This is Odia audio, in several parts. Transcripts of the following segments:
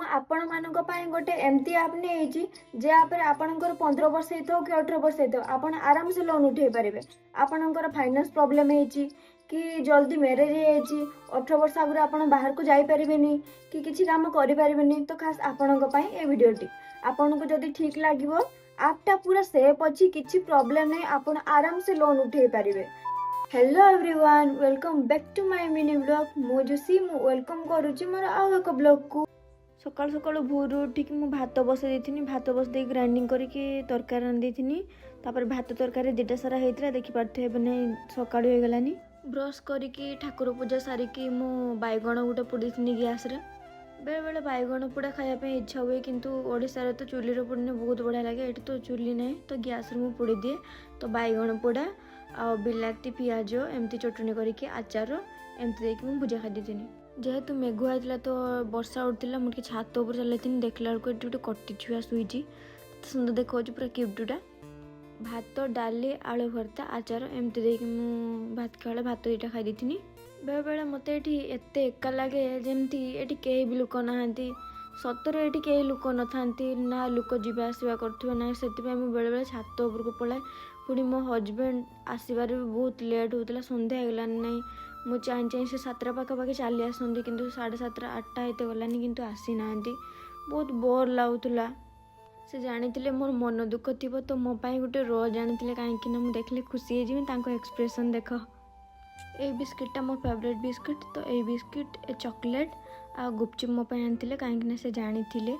ଆପଣମାନଙ୍କ ପାଇଁ ଗୋଟେ ଏମିତି ଆପ୍ ନେଇଛି, ଯେ ଆପ୍ରେ ଆପଣଙ୍କର 15 ବର୍ଷ ହେଇଥାଉ କି 18 ବର୍ଷ ହେଇଥାଉ, ଆପଣ ଆରାମସେ ଲୋନ୍ ଉଠେଇ ପାରିବେ। ଆପଣଙ୍କର ଫାଇନାନ୍ସ ପ୍ରୋବ୍ଲେମ୍ ହେଇଛି କି ଜଲ୍ଦି ମ୍ୟାରେଜ୍ ହେଇଯାଇଛି, 18 ବର୍ଷ ଆଗରୁ ଆପଣ ବାହାରକୁ ଯାଇପାରିବେନି କି କିଛି କାମ କରିପାରିବେନି, ତ ଖାସ୍ ଆପଣଙ୍କ ପାଇଁ ଏ ଭିଡ଼ିଓଟି। ଆପଣଙ୍କୁ ଯଦି ଠିକ୍ ଲାଗିବ, ଆପ୍ଟା ପୁରା ସେଫ୍ ଅଛି, କିଛି ପ୍ରୋବ୍ଲେମ୍ ନାହିଁ, ଆପଣ ଆରାମସେ ଲୋନ୍ ଉଠେଇ ପାରିବେ। Hello everyone, welcome back to my mini vlog. ମୁଁ ଯୋଶୀ, ମୁଁ welcome କରୁଛି ମୋର ଆଉ ଏକ ବ୍ଲଗ୍କୁ। ସକାଳୁ ସକାଳୁ ଭୋରୁ ଉଠିକି ମୁଁ ଭାତ ବସେଇ ଦେଇଥିନି। ଭାତ ବସେଇ ଦେଇକି ଗ୍ରାଇଣ୍ଡିଙ୍ଗ କରିକି ତରକାରୀ ରାନ୍ଧି ଦେଇଥିନି। ତାପରେ ଭାତ ତରକାରୀ ଦୁଇଟା ସାରା ହେଇଥିଲା, ଦେଖିପାରୁଥିବେ। ଏବେ ନାଇଁ, ସକାଳୁ ହେଇଗଲାନି। ବ୍ରସ୍ କରିକି ଠାକୁର ପୂଜା ସାରିକି ମୁଁ ବାଇଗଣ ଗୋଟେ ପୋଡ଼ି ଦେଇଥିନି ଗ୍ୟାସ୍ରେ। ବେଳେବେଳେ ବାଇଗଣ ପୋଡ଼ା ଖାଇବା ପାଇଁ ଇଚ୍ଛା ହୁଏ, କିନ୍ତୁ ଓଡ଼ିଶାରେ ତ ଚୁଲିରେ ପୋଡ଼ିଲେ ବହୁତ ବଢ଼ିଆ ଲାଗେ। ଏଠି ତ ଚୁଲି ନାହିଁ, ତ ଗ୍ୟାସ୍ରେ ମୁଁ ପୋଡ଼ିଦିଏ। ତ ବାଇଗଣ ପୋଡ଼ା ଆଉ ବିଲାତି ପିଆଜ ଏମିତି ଚଟଣି କରିକି, ଆଚାର ଏମିତି ଦେଇକି ମୁଁ ଭୁଜା ଖାଇ ଦେଇଥିନି। ଯେହେତୁ ମେଘୁଆ ହେଇଥିଲା, ତ ବର୍ଷା ଉଠିଥିଲା, ମୁଁ ଟିକେ ଛାତ ଉପରେ ଚାଲିଯାଇଥିଲି। ଦେଖିଲା ବେଳକୁ ଏଠି ଗୋଟେ କଟି ଛୁଆ ଶୋଇଛି, କେତେ ସୁନ୍ଦର ଦେଖାଉଛି, ପୁରା କ୍ୟୁଟ୍ଟା। ଭାତ, ଡାଲି, ଆଳୁ ଭର୍ତ୍ତା, ଆଚାର ଏମିତି ଦେଇକି ମୁଁ ଭାତ ଖାଇଲା ଭାତ ଦୁଇଟା ଖାଇ ଦେଇଥିନି। ବେଳେବେଳେ ମୋତେ ଏଠି ଏତେ ଏକା ଲାଗେ, ଯେମିତି ଏଠି କେହି ବି ଲୋକ ନାହାନ୍ତି। ସତରେ ଏଠି କେହି ଲୋକ ନଥାନ୍ତି, ନା ଲୋକ ଯିବା ଆସିବା କରୁଥିବେ ନାହିଁ। ସେଥିପାଇଁ ମୁଁ ବେଳେବେଳେ ଛାତ ଉପରକୁ ପଳାଏ। ପୁଣି ମୋ ହଜବେଣ୍ଡ ଆସିବାରେ ବି ବହୁତ ଲେଟ୍ ହେଉଥିଲା, ସନ୍ଧ୍ୟା ହେଇଗଲାନି ନାହିଁ। ମୁଁ ଚାହିଁ ଚାହିଁ ସେ 7ଟା ପାଖାପାଖି ଚାଲି ଆସନ୍ତି, କିନ୍ତୁ 7:30, 8ଟା ହେଇତେ ଗଲାନି, କିନ୍ତୁ ଆସିନାହାନ୍ତି। ବହୁତ ବୋର୍ ଲାଗୁଥିଲା। ସେ ଜାଣିଥିଲେ ମୋର ମନ ଦୁଃଖ ଥିବ, ତ ମୋ ପାଇଁ ଗୋଟେ ରୋଜ୍ ଆଣିଥିଲେ, କାହିଁକି ନା ମୁଁ ଦେଖିଲେ ଖୁସି ହେଇଯିବି। ତାଙ୍କ ଏକ୍ସପ୍ରେସନ୍ ଦେଖ। ଏଇ ବିସ୍କିଟ୍ଟା ମୋ ଫେଭରେଟ୍ ବିସ୍କିଟ୍, ତ ଏଇ ବିସ୍କିଟ୍, ଏ ଚକୋଲେଟ୍ ଆଉ ଗୁପଚୁପ୍ ମୋ ପାଇଁ ଆଣିଥିଲେ, କାହିଁକିନା ସେ ଜାଣିଥିଲେ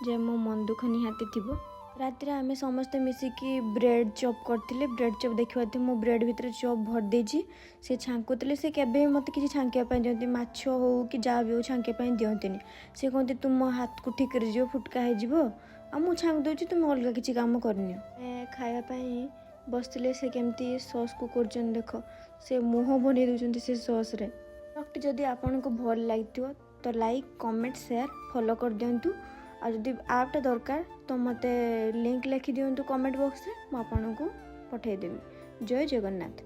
ଯେ ମୋ ମନ ଦୁଃଖ ନିହାତି ଥିବ। ରାତିରେ ଆମେ ସମସ୍ତେ ମିଶିକି ବ୍ରେଡ଼୍ ଚପ୍ କରିଥିଲେ। ବ୍ରେଡ଼୍ ଚପ୍ ଦେଖିପାରୁଥିବେ, ମୁଁ ବ୍ରେଡ଼୍ ଭିତରେ ଚପ୍ ଭରି ଦେଇଛି। ସେ ଛାଙ୍କୁଥିଲେ। ସେ କେବେ ବି ମୋତେ କିଛି ଛାଙ୍କିବା ପାଇଁ ଦିଅନ୍ତି, ମାଛ ହଉ କି ଯାହା ବି ହଉ, ଛାଙ୍କିବା ପାଇଁ ଦିଅନ୍ତିନି। ସେ କୁହନ୍ତି, "ତୁମ ହାତକୁ ଠିକରେ ଯିବ, ଫୁଟକା ହେଇଯିବ, ଆଉ ମୁଁ ଛାଙ୍କି ଦେଉଛି, ତୁମେ ଅଲଗା କିଛି କାମ କରିନିଅ।" ଖାଇବା ପାଇଁ ବସିଥିଲେ। ସେ କେମିତି ସସ୍କୁ କରୁଛନ୍ତି ଦେଖ, ସେ ମୁହଁ ବନେଇ ଦେଉଛନ୍ତି ସେ ସସ୍ରେ। ବ୍ଲଗ୍ଟି ଯଦି ଆପଣଙ୍କୁ ଭଲ ଲାଗିଥିବ, ତ ଲାଇକ୍, କମେଣ୍ଟ, ସେୟାର, ଫଲୋ କରିଦିଅନ୍ତୁ। ଆଉ ଯଦି ଆପ୍ଟା ଦରକାର, ତ ମୋତେ ଲିଙ୍କ୍ ଲେଖିଦିଅନ୍ତୁ କମେଣ୍ଟ ବକ୍ସରେ, ମୁଁ ଆପଣଙ୍କୁ ପଠାଇଦେବି। ଜୟ ଜଗନ୍ନାଥ।